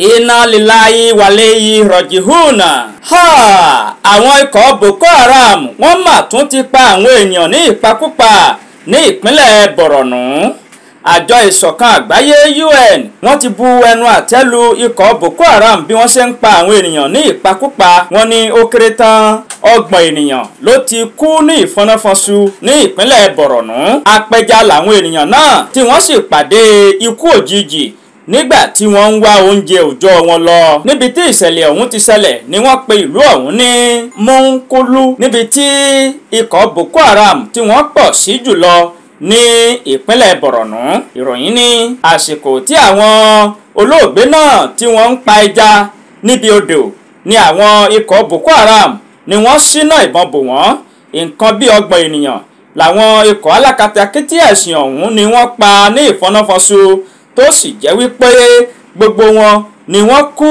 Iná líláyé wàléyé rọ̀jìhùnà. Àwọn ikọ̀ Boko Haram wọ́n mà tún ti pa àwọn èèyàn ní ìpakúpa ní ìpínlẹ̀ Borno. Àjọ ìṣọ̀kan àgbáyé UN wọ́n ti bu ẹnu àtẹ́ lu ikọ̀ Boko Haram bí wọ́n ṣe ń pa àwọn ènìyàn ní ìpakúpa. Wọ́n ní ó kéré tán 30 ènìyàn ló ti kú ní ìfọnáfọnṣu ní ìpínlẹ̀ Borno. Apẹja làwọn ènìyàn náà tí wọ́n sì pàdé ikú òjijì nígbà tí wọ́n ń wá oúnjẹ òòjọ́ wọn lọ. Níbi tí ìṣẹ̀lẹ̀ ọ̀hún ti ṣẹlẹ̀ ni wọ́n pe ìlú ọ̀hún ní Mọ́ńkólú, níbi tí ikọ̀ Boko Haram tí wọ́n pọ̀ sí jùlọ ní ìpínlẹ̀ Borno. Ìròyìn ní àsìkò tí àwọn olóògbé náà tí wọ́n ń pa ẹja níbi odò ni àwọn ikọ̀ Boko Haram ni wọ́n ṣínà ìbọn bò wọ́n. Nǹkan bí 30 ènìyàn làwọn ikọ̀ alákatakítí ẹ̀sìn ọ̀hún ni wọ́n pa ní ìfọnáfọnṣu, tó sì jẹ́ wípé gbogbo wọn ni wọ́n kú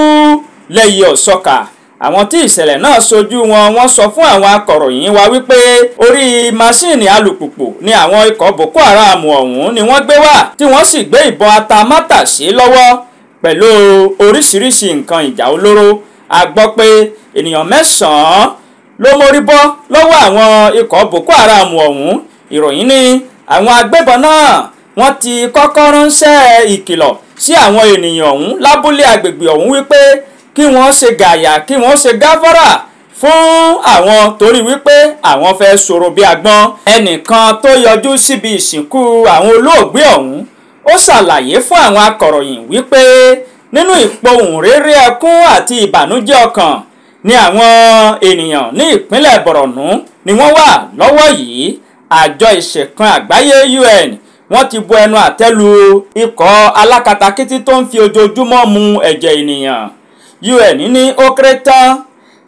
lẹ́yìn ọ̀sọ́kà. Àwọn tí ìṣẹ̀lẹ̀ náà ṣojú wọn wọ́n sọ fún àwọn akọ̀ròyìn wa wípé orí masíìnì alùpùpù ni àwọn ikọ̀ Boko Haram ọ̀hún ni wọ́n gbé wá, tí wọ́n sì gbé ìbọn atamátàsé lọ́wọ́ pẹ̀lú oríṣiríṣi nǹkan ìjà olóró. A gbọ́ pé ènìyàn 9 ló mórí bọ́ lọ́wọ́ àwọn ikọ̀ Boko Haram ọ̀hún. Ìròyìn ní àwọn agbébọn náà wọ́n ti kọ́kọ́ ránṣẹ́ ìkìlọ̀ sí àwọn ènìyàn ọ̀hún lábúlé agbègbè ọ̀hún wípé kí wọ́n ṣe gàyà, kí wọ́n ṣe gáfárà fún àwọn torí wípé àwọn fẹ́ sọ̀rọ̀ bí agbọ́n. Ẹnìkan tó yọjú síbi ìsìnkú àwọn olóògbé ọ̀hún ó ṣàlàyé fún àwọn akọ̀ròyìn wípé nínú ìpohùnréré ẹkún àti ìbànújẹ́ ọkàn ni àwọn ènìyàn ní ìpínlẹ̀ Borno ni wọ́n wà lọ́wọ́ yìí. Àjọ ìṣẹ̀kan àgbáyé UN wọ́n ti bu ẹnu àtẹ́ lu ikọ̀ alákatakítí tó ń fi ojoojúmọ́ mu ẹ̀jẹ̀ ènìyàn. UN ní ó kéré tán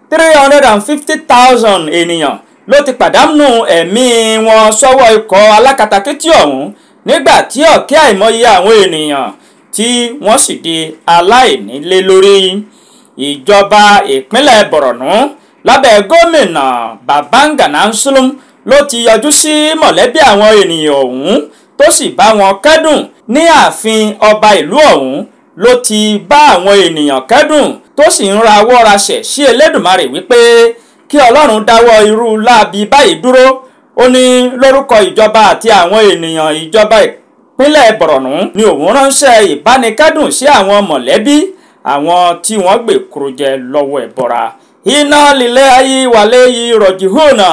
350,000 ènìyàn ló ti pàdánù ẹ̀mí wọn sọ́wọ́ ikọ̀ alákatakítí ọ̀hún, nígbà tí ọ̀kẹ́ àìmọye àwọn ènìyàn tí wọ́n sì di aláìnílé lórí. Ìjọba ìpínlẹ̀ Borno lábẹ́ gómìnà Babangana Zulum ló ti yọjú sí mọ̀lẹ́bí àwọn ènìyàn ọ̀hún tó sì bá wọn kẹ́dùn. Ní ààfin ọba ìlú ọ̀hún ló ti bá àwọn ènìyàn kẹ́dùn tó sì ń rawọ́ rasẹ̀ sí Elédùmarè wípé kí Ọlọ́run dáwọ́ irú láabi báyìí dúró. Ó ní lórúkọ ìjọba àti àwọn ènìyàn ìjọba ìpínlẹ̀ Borno ni òun ránṣẹ́ ìbánikẹ́dùn sí àwọn mọ̀lẹ́bí àwọn tí wọ́n gbé kúrò jẹ lọ́wọ́ ẹ̀bọra. Iná lílẹ̀ ayé wàlẹ̀ yìí rọ̀jì hùnà,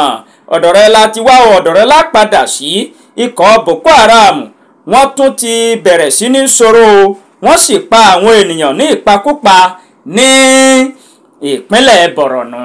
ọ̀dọ̀ rẹ la ti wá, ọ̀dọ̀ rẹ la padà sí. Ikọ̀ Boko Haram wọ́n tún ti bẹ̀rẹ̀ sí ní sọ̀rọ̀, wọ́n sì pa àwọn ènìyàn ní ìpakúpa ní ìpínlẹ̀ Borno.